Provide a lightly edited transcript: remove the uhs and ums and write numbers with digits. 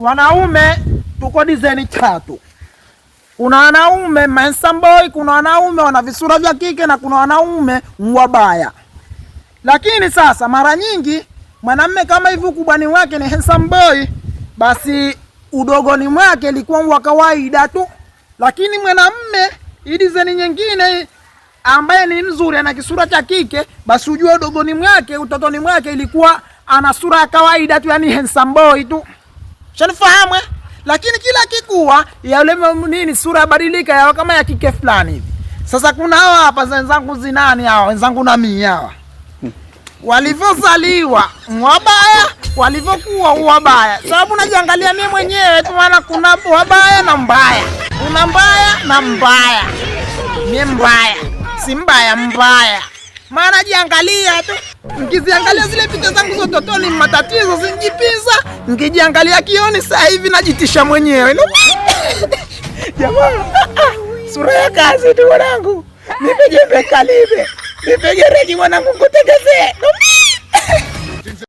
Wanaume tuko design tatu. Kuna wanaume handsome boy, kuna wanaume wana visura vya kike na kuna wanaume wabaya. Lakini sasa mara nyingi mwanamme kama hivi ukubwani wake ni handsome boy, basi udogoni mwake ilikuwa wa kawaida tu. Lakini mwanamme hii design nyingine ambaye ni mzuri ana kisura cha kike, basi ujue udogoni mwake, utotoni mwake ilikuwa ana sura ya kawaida tu, yani handsome boy tu. Shanifahamu eh? Lakini kila kikuwa yale nini sura yabadilika yawa kama ya kike fulani hivi. Sasa kuna hawa hapa wenzangu zinani hawa wenzangu na mimi hawa. Walivyozaliwa wabaya, walivyokuwa wabaya. Sababu najiangalia mimi mwenyewe tu, maana kuna wabaya na mbaya. Kuna mbaya na mbaya. Mimi mbaya, si mbaya mbaya. Maana jiangalia tu, nkiziangalia zile picha zangu za utotoni matatizo zinjipiza, nkijiangalia kioni sasa hivi najitisha mwenyewe. Jamaa, sura ya kazi tu mwanangu. Nipe jembe kalibe, nipe gereji mwanangu kutegezee.